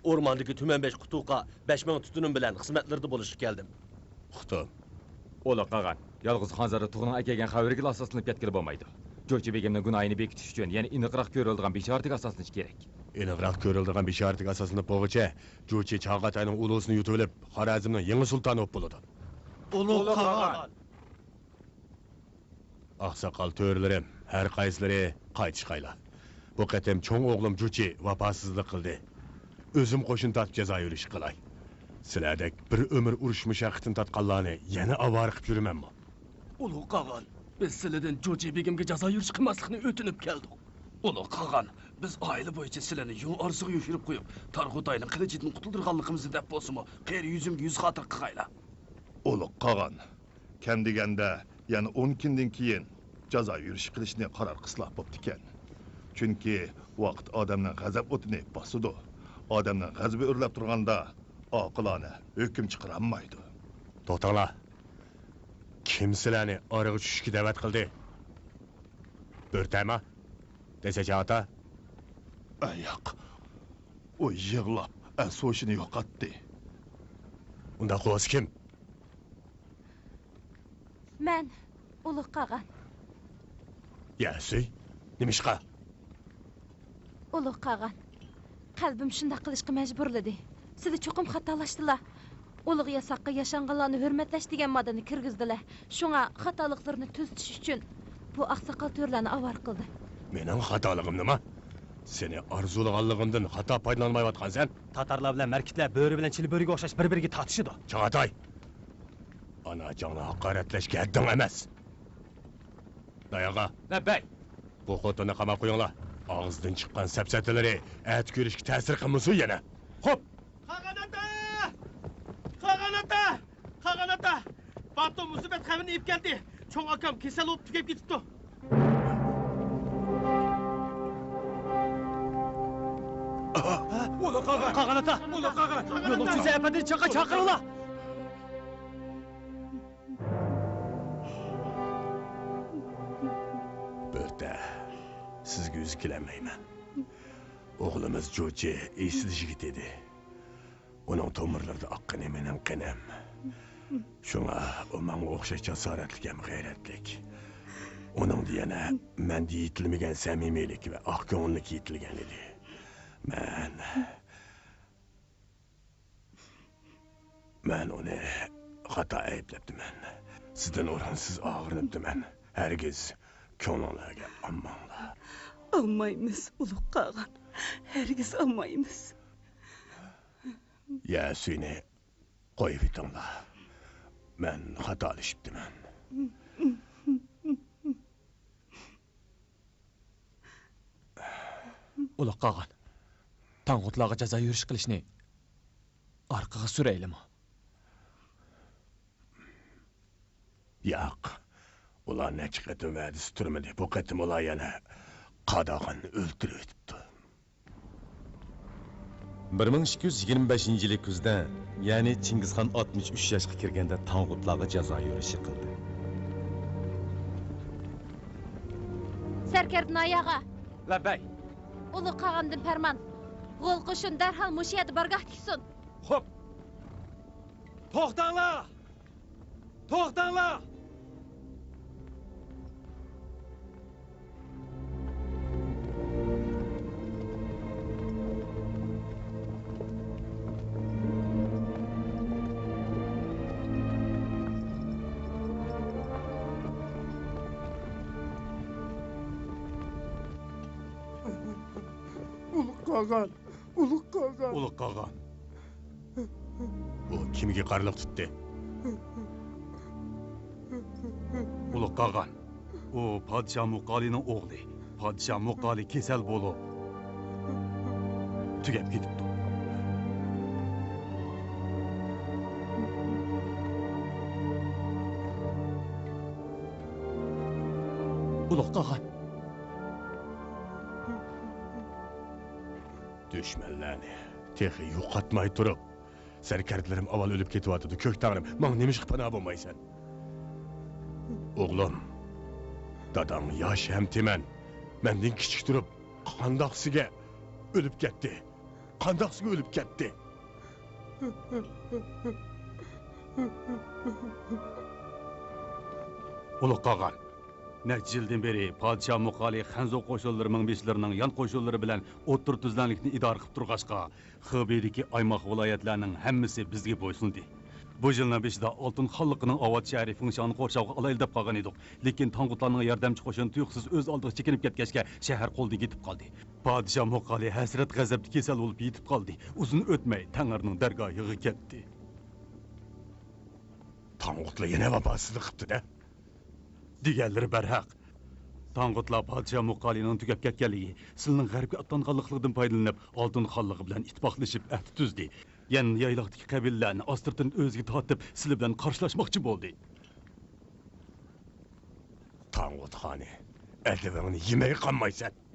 ئورماندىكى تۈمەن بەش قۇتۇقا بەش مىڭ تۈتۈنۈم بىلەن خىزمەتلىرىدە بولۇشقا كەلدىم. ئۇقتۇم. ئۇلۇغ قاغان، يالغۇز خانزادە تۇغنىڭ ئەكەلگەن خەۋىرىگىلا ئاساسلىنىپ كەتكىلى بولمايدۇ. جۇچى بېگىمنىڭ گۇناھىنى بېكىتىش ئۈچۈن يەنە ئېنىقراق كۆرۈلىدىغان بېشارەتكە ئاساسلىنىش كېرەك. ئېنىقراق كۆرۈلىدىغان بېشارەتكە ئاساسلىنىپ بولغۇچە، جۇچى چاغاتاينىڭ ئۇلۇسىنى يۇتۇۋېلىپ، خارەزمنىڭ يېڭى سۇلتانى بولۇپ بولىدۇ. ئۇلۇغ قاغان! ئاقساقال تۆرىلىرىم، ھەر قايسىلىرى قايتىشقايلا. بۇ قېتىم چوڭ ئوغلۇم جۇچى ۋاپاسىزلىق قىلدى. ئۆزۈم قوشۇن تارتىپ جازا يۈرۈشى قىلاي. سىلەردەك بىر ئۆمۈر ئۇرۇش مۇشەققىتىنى تارتقانلارنى يەنە ئاۋارە قىلىپ يۈرىمەنمۇ؟ ئۇلۇغ قاغان، بىز سىلىدىن جۇچى بېگىمگە جازا يۈرۈش قىلماسلىقنى ئۆتۈنۈپ كەلدۇق. ئۇلۇغ قاغان، بىز ئائىلە بويىچە سىلەرنى يۇڭ ئارىسىغا يوشۇرۇپ قويۇپ، تارغۇتاينىڭ قىلىچىدىن قۇتۇلدۇرغانلىقىمىزنى دەپ بولسىمۇ، قېرى يۈزۈمگە يۈز خاتىرە قىلغايلا. ئۇلۇغ قاغان، كەم دېگەندە يەنە ئون كۈندىن كېيىن جازا يۈرۈشى قىلىشنى قارار قىلسىلا بوپتىكەن. چۈنكى ۋاقىت ئادەمنىڭ غەزەپ ئوتىنى باسىدۇ. ئادەمنىڭ غەزىپى ئۆرلەپ تۇرغاندا ئاقىلانە ھۆكۈم چىقىرالمايدۇ. توختاڭلار! كىم سىلەرنى ئارىغا چۈشۈشكە دەۋەت قىلدى؟ بۆرتەما؟ دېسە چاغاتا؟ ئەي ياق. ئۇ يىغلاپ ئەس-ھوشىنى يوقاتتى. ئۇنداق بولسا كىم؟ مەن، ئۇلۇغ قاغان. يەسۈي، نېمىشقا؟ ئۇلۇغ قاغان، قەلبىم شۇنداق قىلىشقا مەجبۇرلىدى. سىلى چوقۇم خاتالاشتىلا. ئۇلۇغ ياساققا ياشانغانلارنى ھۆرمەتلەش دېگەن ماددىنى كىرگۈزدىلە. شۇڭا خاتالىقلىرىنى تۈزىتىش ئۈچۈن بۇ ئاقساقال تۆرىلەرنى ئاۋارە قىلدى. مېنىڭ خاتالىقىم نېمە؟ سېنى ئارزۇلىغانلىقىمدىن خاتا پايدىلانمايۋاتقانسەن. تاتارلار بىلەن مەركىتلەر بۆرە بىلەن چىلە بۆرىگە ئوخشاش بىر-بىرىگە تارتىشىدۇ. چاغاتاي! ئانا جاننى ھاقارەتلەشكە ھەددىڭ ئەمەس. داياغا. لەببەي. بۇ خوتۇننى قاماپ قويۇڭلار. ئاغزىدىن چىققان سەپسەتىلىرى ئەتە كۆرۈشكە تەسىر قىلمىسۇن يەنە. خوپ. قاغان ئاتا! باتۇم مۇسىبەت خەۋىرىنى ئېلىپ كەلدى. چوڭ ئاكام كېسەل بولۇپ تۈگەپ كېتىپتۇ. ئۇلۇغ قاغان! قاغان ئاتا! ئۇلۇغ قاغان! يولۇچى زەپەردىن چاقا چاقىرىڭلار! بۆتە، سىزگە يۈز كېلەلمەيمەن. ئوغلىمىز جۇچى ئېسىل يىگىت ئىدى. ئۇنىڭ تومۇرلىرىدا ئاققىنى مېنىڭ قېنىم. شۇڭا ئۇ ماڭا ئوخشاش جاسارەتلىك ھەم غەيرەتلىك. ئۇنىڭدا يەنە مەندە يېتىلمىگەن سەمىمىيلىك ۋە ئاق كۆڭۈللۈك يېتىلگەن ئىدى. مەن، مەن ئۇنى خاتا ئەيىبلەپتىمەن. سىزدىن ئورۇنسىز ئاغرىنىپتىمەن. ھەرگىز كۆڭلۈڭلارگە ئالماڭلار. ئالمايمىز، ئۇلۇغ قاغان. ھەرگىز ئالمايمىز. يەسۈينى قويۇۋېتىڭلار. مەن خاتالىشىپتىمەن. ئۇلۇغ قاغان، تاڭغۇتلارغا جازا يۈرۈش قىلىشنى ئارقىغا سۈرەيلىمۇ؟ ياق. ئۇلار نەچچە قېتىم ۋەدىسى تۇرمىدى. بۇ قېتىم ئۇلار يەنە قاداغان ئۆلتۈرۈۋېتىپتۇ. بىر مىڭ ئىككى يۈز يىگىرمە بەشىنچى يىلى كۈزدە، يەنى چىڭگىزخان ئاتمىش ئۈچ ياشقا كىرگەندە تاڭغۇتلارغا جازا يۈرۈشى قىلدى. سەركەردە ناياغا! لەببەي! ئۇلۇغ قاغاندىن پەرمان، غول قوشۇن دەرھال مۇشۇ يەردە بارگاھ تىكسۇن. خوپ! توختاڭلار! توختاڭلار! ئۇلۇغ قاغان! ئۇلۇغ قاغان! ئۇلۇغ قاغان! ئۇ كىمگە قارىلىق تۇتتى؟ ئۇلۇغ قاغان! ئۇ پادىشاھ مۇقالىنىڭ ئوغلى. پادىشاھ مۇقالى كېسەل بولۇپ، تۈگەپ كېتىپتۇ. ئۇلۇغ قاغان! دۈشمەنلەرنى تېخى يوقاتماي تۇرۇپ، سەركەردىلىرىم ئاۋۋال ئۆلۈپ كېتىۋاتىدۇ. كۆك تەڭرىم، ماڭا نېمىشقا پانا بولمايسەن؟ ئوغلۇم، داداڭ ياش ھەم تېمەن. مەندىن كىچىك تۇرۇپ، قانداقسىگە ئۆلۈپ كەتتى؟ قانداقسىگە ئۆلۈپ كەتتى؟ ئۇلۇغ قاغان، نەچچە يىلدىن بېرى پادىشاھ مۇقالى خەنزۇ قوشۇنلىرى مىڭبېشىلىرىنىڭ يان قوشۇنلىرى بىلەن ئوتتۇرا تۈزلەڭلىكنى ئىدارە قىلىپ تۇرغاچقا، خېبېيدىكى ئايماق ۋىلايەتلەرنىڭ ھەممىسى بىزگە بويسۇندى. بۇ يىلنىڭ بېشىدا ئالتۇن خانلىقىنىڭ ئاۋات شەھىرى فېڭشاڭنى قورشاۋغا ئالايلى دەپ قالغان ئىدۇق، لېكىن تاڭغۇتلارنىڭ ياردەمچى قوشۇنى تۇيۇقسىز ئۆز ئالدىغا چېكىنىپ كەتكەچكە، شەھەر قولدىن كېتىپ قالدى. پادىشاھ مۇقالى ھەسرەت-غەزەپتە كېسەل بولۇپ يېتىپ قالدى. ئۇزۇن ئۆتمەي تەڭرىنىڭ دەرگاھىغا كەتتى. تاڭغۇتلار يەنە ۋاپاسىزلىق قىپتۇ-دە. دېگەنلىرى بەرھەق. تاڭغۇتلار پادىشاھ مۇقالىنىڭ تۈگەپ كەتكەنلىكى، سىلىنىڭ غەربكە ئاتلانغانلىقلىقىدىن پايدىلىنىپ، ئالتۇن خانلىقى بىلەن ئىتتىپاقلىشىپ ئەھدى تۈزدى. يەنە يايلاقتىكى قەبىلىلەرنى ئاستىرتىن ئۆزىگە تارتىپ، سىلەر بىلەن قارشىلاشماقچى بولدى. تاڭغۇت خانى، ئەدىپىڭنى يېمەي قالمايسەن.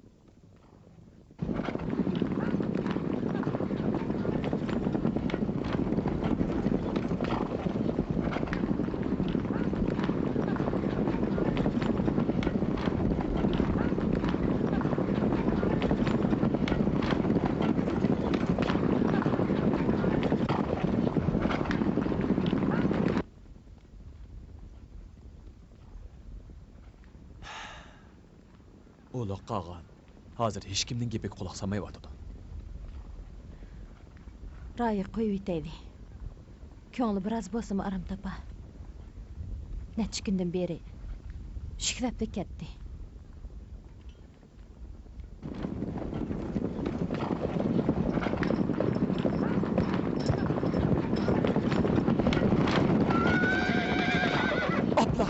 ئۇلۇغ قاغان ھازىر ھېچكىمنىڭ گېپىگە قۇلاق سالمايۋاتىدۇ. رايىغا قويۇۋېتەيلى. كۆڭلى بىراز بولسىمۇ ئارام تاپا. نەچچە كۈندىن بېرى شۈكلەپلا كەتتى. ئاپلا!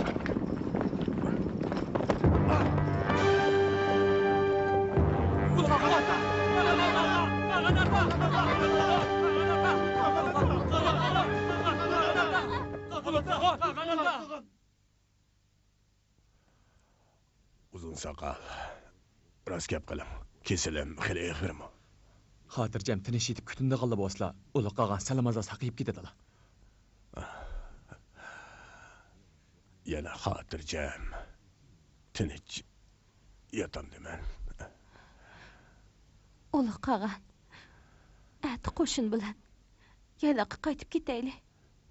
ئۇزۇن ساقال، راست گەپ قىلىڭ، كېسىلىم خېلى ئېغىرمۇ؟ خاتىرجەم تىنچ يېتىپ كۈتۈنىدىغانلا بولسىلا، ئۇلۇق قاغان سەلمازا ساقىيىپ كېتىدىلا. يەنە خاتىرجەم، تىنچ ياتامدىمەن. ئۇلۇغ قاغان، ئەتە قوشۇن بىلەن يايلاققا قايتىپ كېتەيلى.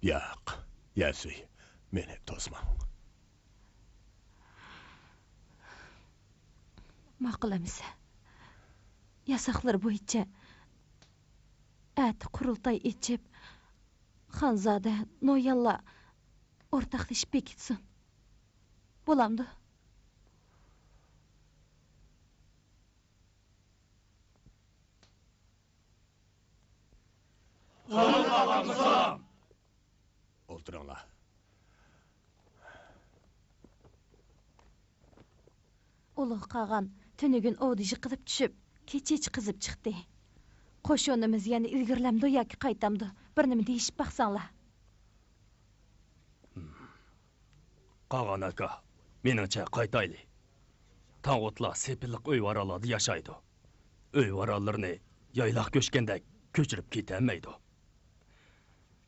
ياق، يەسۈي، مېنى توسماڭ. ماقۇل ئەمىسە. ياساقلىرى بويىچە ئەتە قۇرۇلتاي ئېچىپ، خانزادە، نويانلار ئورتاقلىشىپ بېكىتسۇن. بولامدۇ؟ ئولتۇرۇڭلار. ئۇلۇغ قاغان تۈنۈگۈن ئوۋدا يىقىلىپ چۈشۈپ، كېچىچە قېزىپ چىقتى. قوشۇنىمىز يەنە ئىلگىرىلەمدۇ ياكى قايتامدۇ؟ بىر نېمە دېيىشىپ باقساڭلار. قاغان ئاكا، مېنىڭچە قايتايلى. تاڭغۇتلار سېپىللىق ئۆي-ۋارانلاردا ياشايدۇ. ئۆي-ۋارانلىرىنى يايلاق كۆچكەندەك كۆچۈرۈپ كېتەلمەيدۇ.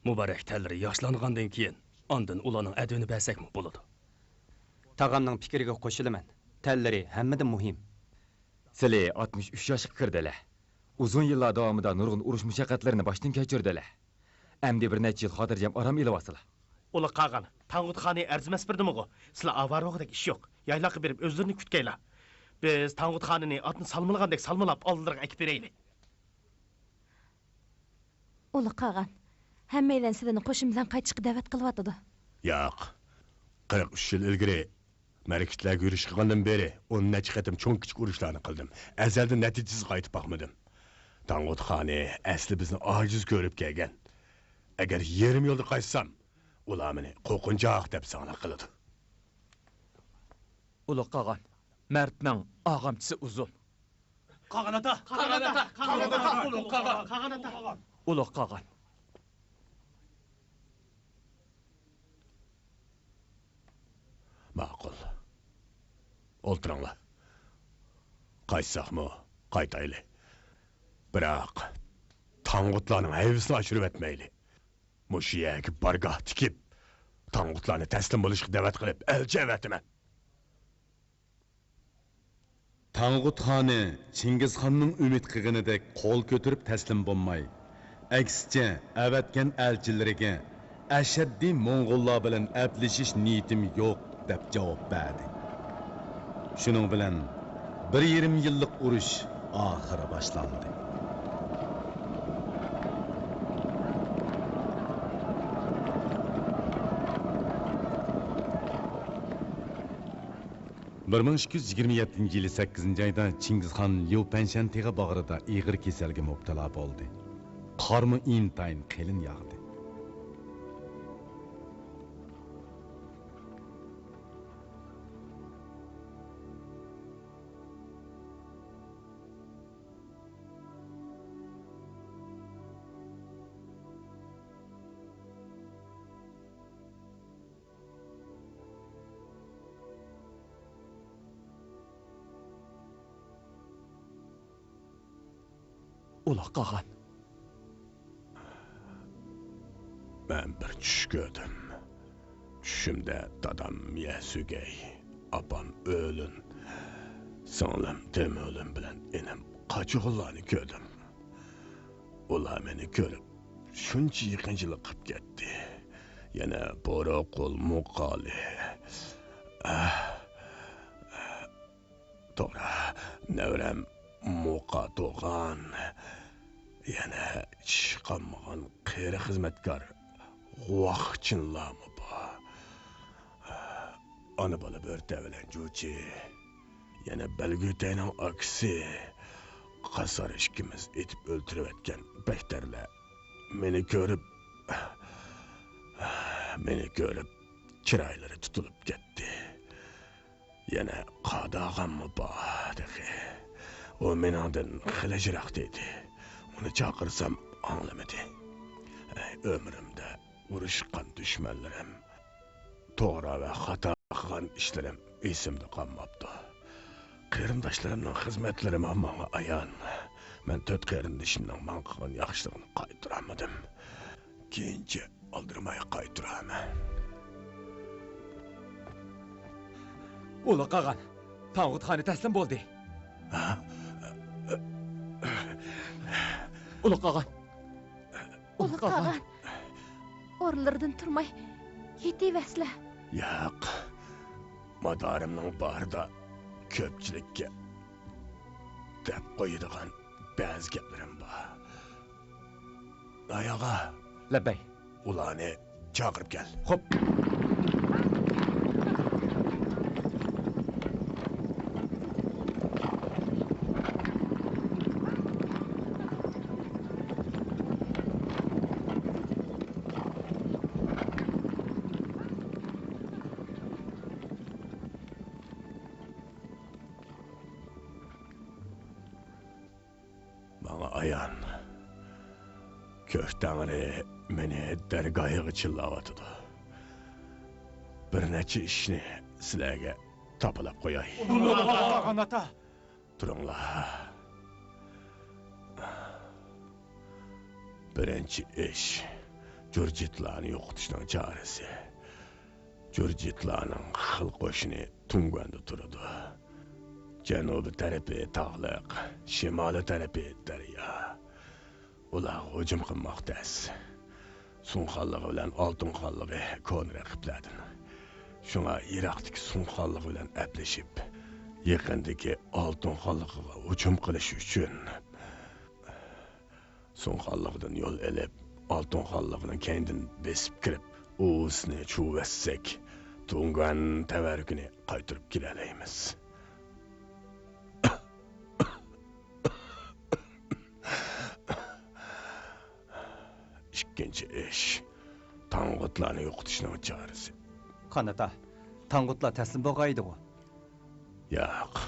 مۇبارەك تەنلىرى ياخشىلانغاندىن كېيىن، ئاندىن ئۇلارنىڭ ئەدىپىنى بەرسەكمۇ بولىدۇ. تاغامنىڭ پىكرىگە قوشۇلىمەن. تەنلىرى ھەممىدىن مۇھىم. سىلى ئاتمىش ئۈچ ياشقا كىردىلە. ئۇزۇن يىللار داۋامىدا نۇرغۇن ئۇرۇش مۇشەققەتلىرىنى باشتىن كەچۈردىلە. ئەمدى بىر نەچچە يىل خاتىرجەم ئارام ئېلىۋالسىلا. ئۇلۇغ قاغان، تاڭغۇت خانى ئەرزىمەس بىردىمىغۇ؟ سىلەر ئاۋارە بولغۇدەك ئىش يوق. يايلاققا بېرىپ ئۆزلىرىنى كۈتكەيلا. بىز تاڭغۇت خانىنى ئاتنى سالمىلىغاندەك سالمىلاپ ئالدىلىرىغا ئەكىپ بېرەيلى. ئۇلۇغ قاغان، ھەممەيلەن سىلىنى قوشۇن بىلەن قايتىشقا دەۋەت قىلىۋاتىدۇ. ياق. قىرىق ئۈچ يىل ئىلگىرى مەركىتلەرگە يۈرۈش قىلغاندىن بېرى ئون نەچچە قېتىم چوڭ-كىچىك ئۇرۇشلارنى قىلدىم. ئەزەلدىن نەتىجىسىز قايتىپ باقمىدىم. تاڭغۇت خانى ئەسلى بىزنى ئاجىز كۆرۈپ كەلگەن. ئەگەر يېرىم يولدا قايتسام، ئۇلار مېنى قورقۇنچاق دەپ ساڭلىق قىلىدۇ. ئۇلۇغ قاغان، مەردنىڭ ئاغامچىسى ئۇزۇن. قاغان ئاتا! قاغان ئاتا! قاغان ئاتا! ئۇلۇغ قاغان! قاغان ئاتا! ئۇلۇغ قاغان. ماقۇل. ئولتۇرۇڭلار. قايتساقمۇ، قايتايلى. بىراق، تاڭغۇتلارنىڭ ھەيۋىسىنى ئاشۇرۇۋەتمەيلى. مۇشۇ يەرگە بارگاھ تىكىپ، تاڭغۇتلارنى تەسلىم بولۇشقا دەۋەت قىلىپ، ئەلچى ئەۋەتىمەن. تاڭغۇت خانى چىڭگىزخاننىڭ ئۈمىد قىلغىنىدەك قول كۆتۈرۈپ تەسلىم بولماي، ئەكسىچە، ئەۋەتكەن ئەلچىلىرىگە ئەشەددىي موڭغۇللار بىلەن ئەپلىشىش نىيىتىم يوق، دەپ جاۋاب بەردى. شۇنىڭ بىلەن بىر يېرىم يىللىق ئۇرۇش ئاخىرى باشلاندى. بىر مىڭ ئىككى يۈز يىگىرمە يەتتىنچى يىلى سەككىزىنچى ئايدا چىڭگىزخان ليۇپەنشەن تېغى باغرىدا ئېغىر كېسەلگە مۇپتىلا بولدى. قارمۇ ئىنتايىن قېلىن ياغدى. ئۇلۇغ قاغان. مەن بىر چۈش كۆردۈم. چۈشۈمدە دادام يەسۈگەي، ئاپام ئۆلۈن، سىڭلىم تېمۆلۈن بىلەن ئىنىم قاچىغۇنلارنى كۆردۈم. ئۇلار مېنى كۆرۈپ، شۇنچە يېقىنچىلىق قىپ كەتتى. يەنە بورۇقۇل مۇقالى. ئاھ. توغرا، نەۋرەم مۇقا دوغان، يەنە چىشى قانمىغان قېرى خىزمەتكار غۇاخچىنلامۇ بار. ئانا بالا بۆرتە بىلەن جۇچى، يەنە بەلگۈتەينىڭ ئاكىسى قاسار ئىككىمىز ئېتىپ ئۆلتۈرۈۋەتكەن بەكتەرلەر مېنى كۆرۈپ، مېنى كۆرۈپ چىرايلىرى تۇتۇلۇپ كەتتى. يەنە قاداغانمۇ بار تېخى. ئۇ مېنىڭدىن خېلى يىراقتا ئىدى. ئۇنى چاقىرسام ئاڭلىمىدى. ئەي، ئۆمرۈمدە ئۇرۇشقان دۈشمەنلىرىم، توغرا ۋە خاتا قىلغان ئىشلىرىم ئېسىمدە قالماپتۇ. قېرىنداشلىرىمنىڭ خىزمەتلىرىمۇ ماڭا ئايان. مەن تۆت قېرىندىشىمنىڭ ماڭا قىلغان ياخشىلىقىنى قايتۇرالمىدىم. كېيىنچە ئالدىرىماي قايتۇرارمەن. ئۇلۇغ قاغان، تاڭغۇت خانى تەسلىم بولدى. ھە؟ ئۇلۇغ قاغان. ئۇلۇغ قاغان. ئورۇنلىرىدىن تۇرماي كېتىۋەرسىلە. ياق. مادارىمنىڭ بارىدا كۆپچىلىككە دەپ قويىدىغان بەزى گەپلىرىم بار. ئاي ئاغا. لەببەي. ئۇلارنى چاقىرىپ كەل. خوپ. ماڭا ئايان، كۆك تەڭرى مېنى دەرگاھىغا چىللاۋاتىدۇ. بىر نەچچە ئىشنى سىلەرگە تاپىلاپ قوياي. ئۇلۇغ قاغان ئاتا! تۇرۇڭلار. بىرىنچى ئىش، جۇرجىتلارنى يوقىتىشنىڭ چارىسى. جۇرجىتلارنىڭ خىل قوشۇنى تۇڭگۇەندە تۇرىدۇ. جەنۇبىي تەرىپى تاغلىق، شىمالىي تەرىپى دەريا. ئۇلارغا ھۇجۇم قىلماق تەس. سۇڭ خانلىقى بىلەن ئالتۇن خانلىقى كونا رەقىبلەردىن. شۇڭا يىراقتىكى سۇڭ خانلىقى بىلەن ئەپلىشىپ، يېقىندىكى ئالتۇن خانلىقىغا ھۇجۇم قىلىش ئۈچۈن، سۇڭ خانلىقىدىن يول ئېلىپ، ئالتۇن خانلىقىنىڭ كەينىدىن بېسىپ كىرىپ، ئۇۋىسىنى چۇۋۇۋەتسەك، تۇڭگۇەن تەۋەررۈكىنى قايتۇرۇپ كېلەلەيمىز. ئىككىنچى ئىش، تاڭغۇتلارنى يوقىتىشنىڭ چارىسى. خان ئاتا، تاڭغۇتلار تەسلىم بولغان ئىدىغۇ؟ ياق،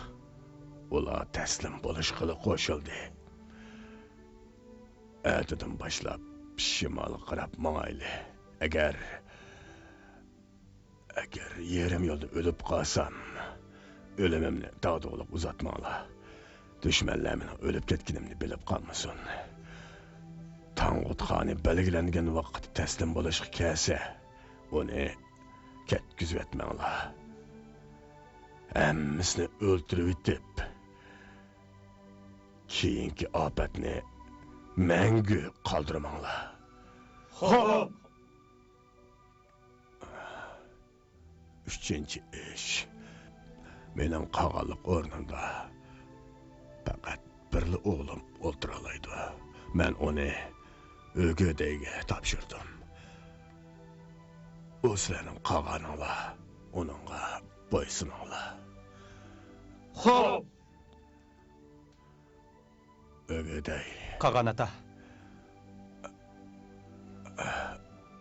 ئۇلار تەسلىم بولۇشقىلا قوشۇلدى. ئەتىدىن باشلاپ شىمالغا قاراپ ماڭايلى. ئەگەر، ئەگەر يېرىم يولدا ئۆلۈپ قالسام، ئۆلۈمۈمنى داغدۇغىلىق ئۇزاتماڭلار. دۈشمەنلەر مېنىڭ ئۆلۈپ كەتكىنىمنى بىلىپ قالمىسۇن. تاڭغۇت خانى بەلگىلەنگەن ۋاقىتتا تەسلىم بولۇشقا كەلسە، ئۇنى كەتكۈزۈۋەتمەڭلار. ھەممىسىنى ئۆلتۈرۈۋېتىپ، كېيىنكى ئاپەتنى مەڭگۈ قالدۇرماڭلار. خوپ! ئۈچىنچى ئىش، مېنىڭ قاغانلىق ئورنۇمدا پەقەت بىرلا ئوغلۇم ئولتۇرالايدۇ. مەن ئۇنى ئۆگېدەيگە تاپشۇردۇم. ئۇ سىلەرنىڭ قاغانىڭلار، ئۇنىڭغا بويسۇنۇڭلار. خوپ! ئۆگېدەي. قاغان ئاتا.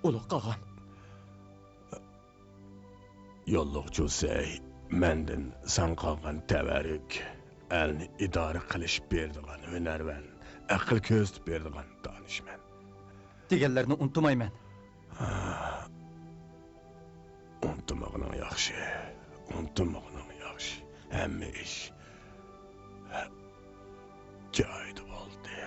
ئۇلۇغ قاغان. يوللۇق جۇسەي، مەندىن ساڭا قالغان تەۋەررۈك، ئەلنى ئىدارە قىلىش بېرىدىغان ھۈنەرۋەن، ئەقىل كۆرسىتىپ بېرىدىغان دانىشمەن. دېگەنلەرنى ئۇنتۇمايمەن. ئۇنتۇمىغىنىڭ ياخشى، ئۇنتۇمىغىنىڭ ياخشى. ھەممە ئىش جايىدا بولدى.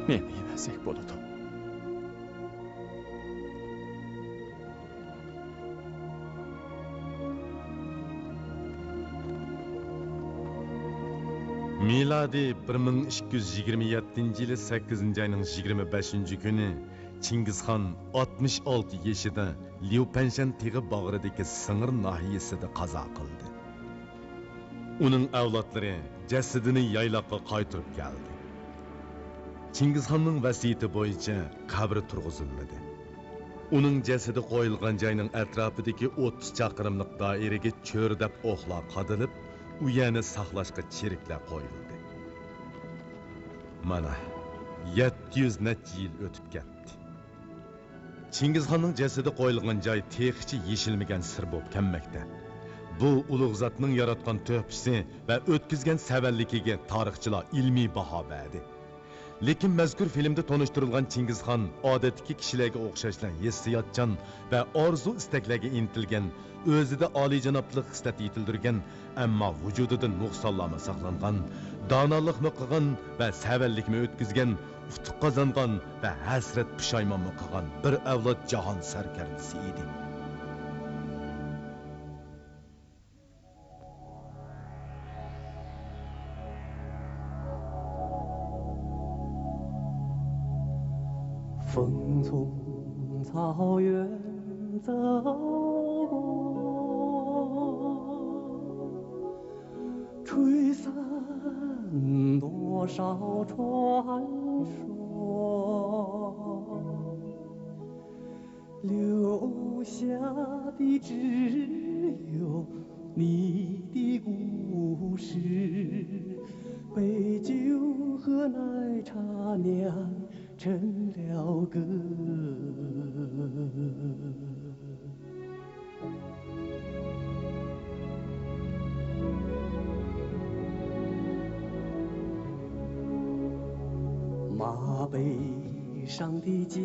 مېڭىۋەرسەك بولىدۇ. مىلادىي بىر مىڭ ئىككى يۈز يىگىرمە يەتتىنچى يىلى سەككىزىنچى ئاينىڭ يىگىرمە بەشىنچى كۈنى چىڭگىزخان ئاتمىش ئالتە يېشىدا ليۇپەنشەن تېغى باغرىدىكى سىڭىر ناھىيەسىدە قازا قىلدى. ئۇنىڭ ئەۋلادلىرى جەسىتىنى يايلاققا قايتۇرۇپ كەلدى. چىڭگىزخاننىڭ ۋەسىيىتى بويىچە قەبرە تۇرغۇزۇلمىدى. ئۇنىڭ جەسىتى قويۇلغان جاينىڭ ئەتراپىدىكى ئوتتۇز چاقىرىملىق دائىرىگە چۆرىدەپ ئوقلار قادىلىپ، ئۇ يەرنى ساقلاشقا چېرىكلەر قويۇلدى. مانا، يەتتە يۈز نەچچە يىل ئۆتۈپ كەتتى. چىڭگىزخاننىڭ جەسىتى قويۇلغان جاي تېخىچە يېشىلمىگەن سىر بولۇپ كەلمەكتە. بۇ ئۇلۇغ زاتنىڭ ياراتقان تۆھپىسى ۋە ئۆتكۈزگەن سەۋەنلىكىگە تارىخچىلار ئىلمىي باھا بەردى. لېكىن مەزكۇر فىلىمدا تونۇشتۇرۇلغان چىڭگىزخان ئادەتتىكى كىشىلەرگە ئوخشاشلا ھېسسىياتچان ۋە ئارزۇ-ئىستەكلەرگە ئىنتىلگەن، ئۆزىدە ئالىيجانابلىق خىسلەت يېتىلدۈرگەن، ئەمما ۋۇجۇدىدا نۇقسانلارمۇ ساقلانغان، دانالىقمۇ قىلغان ۋە سەۋەنلىكمۇ ئۆتكۈزگەن، ئۇتۇق قازانغان ۋە ھەسرەت پۇشايمانمۇ قىلغان بىر ئەۋلاد جاھان سەركەردىسى ئىدى. 风从草原走过，吹散多少传说。 留下的只有你的故事，杯酒和奶茶酿成了歌。 马背上的家